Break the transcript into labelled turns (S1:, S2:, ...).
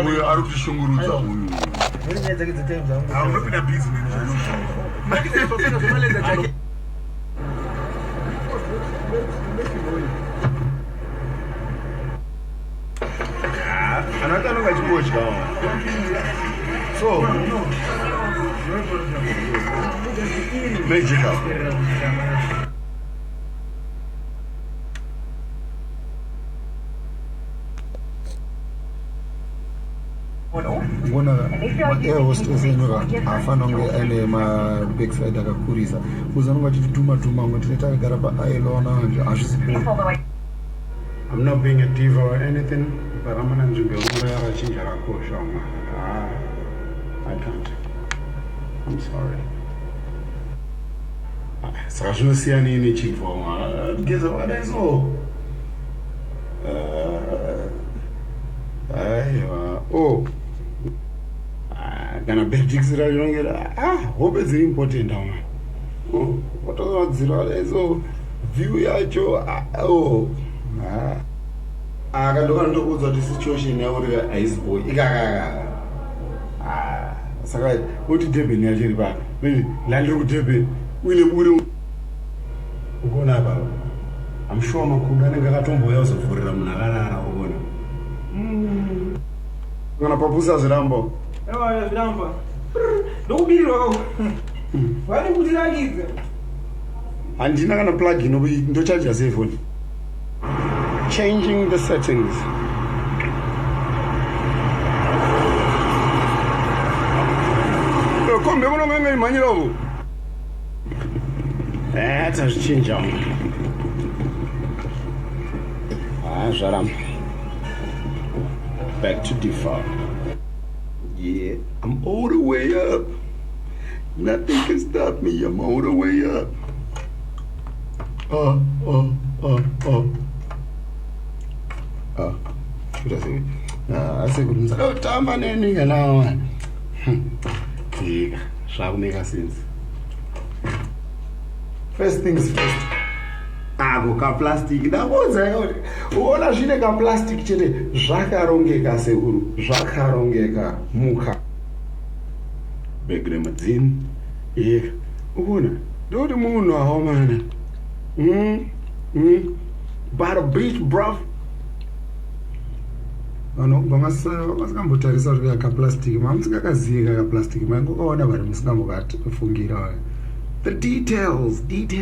S1: Uyo ari kutishungurudza uyu.
S2: Unopinda busy.
S1: Anati anonge achimbodya so magical.
S3: Ngona maair hostess enyuka haafanira kunge aine mabackside akakurisa, kuzi anonge achitituma tuma mwe tine takagara paailona hazvisi.
S4: I'm not being a diva or anything, but I'm gonna nzvimbo yekurara chinja rakosha mwana. Ah, I can't. I'm sorry. Ah, saka zvinosiyanei nechibva mwana? Geza wakadai so. Ah, aiwa. Oh. Ah, kana bedix racho, ah, hope dziri important mwana. Oh, watozvadzira wakadai so, view yacho, ah, oh. Ah. Aka ndokandokuudza kuti situation yauri haisi boy ikakaka. Saka uti Durban yacho iri pa landiri kuDurban uine buri ukuona apa. I'm sure makudo anenge akatombouya kuzovhurira munhu akarara, ukuona
S3: kana papusa zvirambo.
S5: Ewa, zviramba. Ndokubirirwa kako. Vani kutirakidza.
S3: Handina kana plug ino, ndochaja sei foni?
S4: Changing the settings.
S3: Kombe kunonge imhanyira uku.
S4: Tazvichinja. Ah, zvaramba. Back to default.
S3: Yeah, I'm all the way up. Nothing can stop me. I'm all the way up. Kuita sei? Ah, asi kuti musada kutamba neni kana ika zvakumeka sense. First things first, ako kaplastic ndakuudza kuti uona zvine kaplastic chete, zvakarongeka sekuru, zvakarongeka. Muka bhegi remudzimu ika, ukuona ndikuti munhu aomana. By the beach, bruv. Vanhu kubva masingambotarisa kuti kaplastic mamusingakazive kakaplastic, maingokaona vari musingambokafungira the details details.